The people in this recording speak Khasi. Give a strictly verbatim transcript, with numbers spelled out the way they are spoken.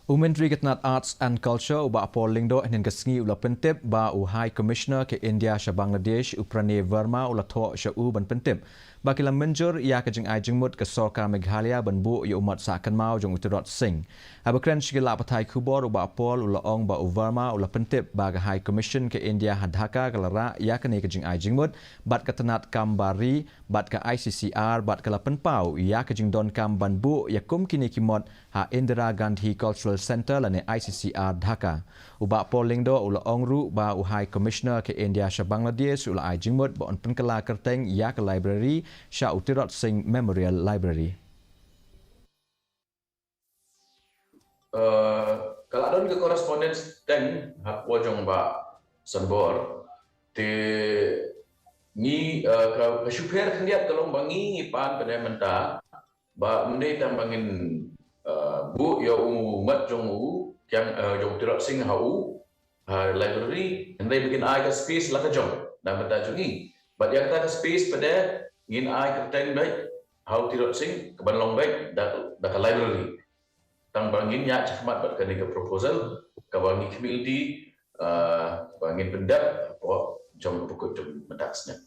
U Myntri ka tnat Arts and Culture u Bah Paul Lyngdoh hynnin ka sngi u la pyntip ba u High Commissioner ka India sha Bangladesh u Pranay Verma u la thoh sha u ban pyntip ba ki la mynjur ïa ka jingai jingmut ka sorkar Meghalaya ban buh ïa u mat sah kynmaw jong u Tirot Sing. Haba kren sha ki lad pathai khubor u Bah Paul u la ong ba u Verma u la pyntip ba ka High Commission ka India ha Dhaka ka la rah ïa kane ka jingai jingmut bad ka tnat kam bar ri bad ka I C C R bad ka la pynpaw ïa ka jingdonkam ban buh ïa kum kine ki mot ha Indira Gandhi Cultural Centre lane I C C R Dhaka. U Bah Paul Lyngdoh u la ong ruh ba u High Commissioner ka India sha Bangladesh u la ai jingmut ba un pynkylla kyrteng ïa ka library sha u Tirot Sing Memorial Library. Uh, ka la don ka correspondence teng ha kawei jong Bah Sanbor. Te ngi, uh, ka, ka shu pher khyndiat ka long ba ngi ngi pan ka dei mynta ba mynta tang ba ngin, uh, buh ïa u mat jong u kiang, uh, jong Tirot Sing ha u ha library, hynrei ba ngin ai ka space la ka jong na bynta jong ngi. Bad ïa kata ka space pat de ngin ai kyrteng beit ha u Tirot Sing ka ban long beit da, da ka library. Tang ba ngin ïa shakhmat bad kane ka proposal kaba ngi khmih lynti, uh, ba ngin pyndep hapoh jong ka bakut jong mynta ka snem.